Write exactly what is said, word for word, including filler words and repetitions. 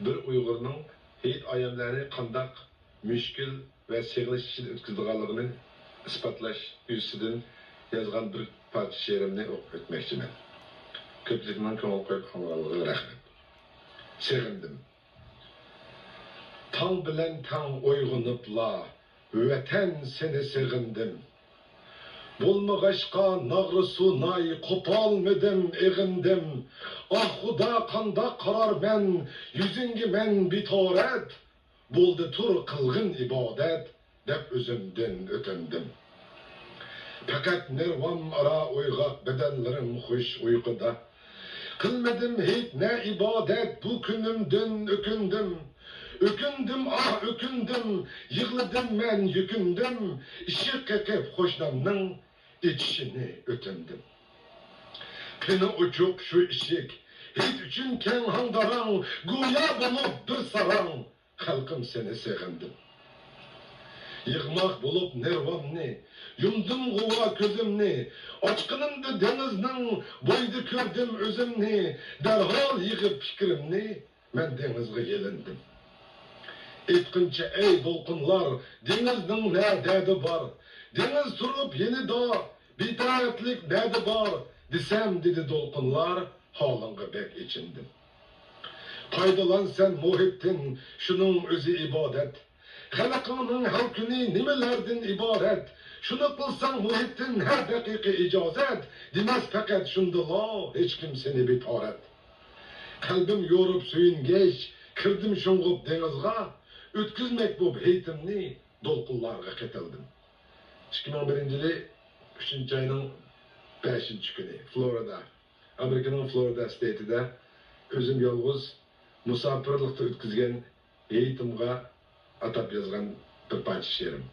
بىر ئۇيغۇرنىڭ ھېيت ئايەملەرنى قانداق مۈشكۈل ۋە سېغىنىش ئىچىدە ئۆتكۈزىدىغانلىقىنى ئىسپاتلاش يۈزىسىدىن يازغان بىر پارچە شېئىرىمنى ئوقۇپ ئۆتمەكچىمەن. كۆپچىلىكنىڭ كۆڭۈل قويۇپ ئاڭلىغانلىقىغا رەھمەت. سېغىندىم. تاڭ بىلەن تەڭ ئويغىنىپلا، ۋەتەن سېنى سېغىندىم. بولمىغاچقا ناغرا سۇ ناي، قوپالمىدىم، ئېغىندىم. ئاھ خۇدا، قانداق قارار مەن، يۈزۈڭگە مەن بىتارەت. بولدى تۇر قىلغىن ئىبادەت، دەپ ئۆزۈمدىن ئۆتۈندۈم. پەقەت نېرۋام ئارا ئويغاق، بەدەنلىرىم خۇش ئۇيقۇدا. قىلمىدىم ھېيت نە ئىبادەت، بۇ كۈنۈمدىن ئۆكۈندۈم. ئۆكۈندۈم، ئاھ، ئۆكۈندۈم، يىغلىدىم مەن، يۈكۈندۈم. ئىشىك قېقىپ قوشنامنىڭ ئېچىشىنى ئۆتۈندۈم. قېنى ئوچۇق شۇ ئىشىك، ھېيت ئۈچۈن كەڭ ھاڭداراڭ، گويا بولۇپ بىر ساراڭ. خەلقىم، سېنى سېغىندىم. يىغماق بولۇپ نېرۋامنى، يۇمدۇم غۇۋا كۆزۈمنى. ئاچقىنىمدا دېڭىزنىڭ بويىدا كۆردۈم ئۆزۈمنى. دەرھال يىغىپ پىكرىمنى، مەن دېڭىزغا يېلىندىم. ئېيتقىنچە ئەي دولقۇنلار، دېڭىزنىڭ نە دەردى بار؟ دېڭىز تۇرۇپ يېنىدا، بىتەرەپلىك نەدە بار؟ دېسەم، دېدى دولقۇنلار، ھالىڭغا بەك ئېچىندىم. پايدىلان سەن مۇھىتتىن، شۇنىڭ ئۆزى ئىبادەت. خەلقىڭنىڭ ھەر كۈنى نېمىلەردىن ئىبارەت؟ شۇنى قىلساڭ مۇھىتتىن ھەر دەقىقە ئىجازەت. دېمەس پەقەت شۇندىلا، ھېچكىم سېنى بىتارەت. قەلبىم يورۇپ سۆيۈنگەچ، كىردىم شۇڭغۇپ دېڭىزغا. ئۆتكۈزمەك بوپ ھېيتىمنى، دولقۇنلارغا قېتىلدىم. ئىككى مىڭ بىرىنچى يىلى ئۈچىنچى ئاينىڭ بەشىنچى كۈنى، فلورىدا، ئامېرىكىنىڭ فلورىدا ستېيتىدا ئۆزۈم يالغۇز مۇساپىرلىقتا ئۆتكۈزگەن ھېيتىمغا ئاتاپ يازغان بىر پارچە شېئىرىم.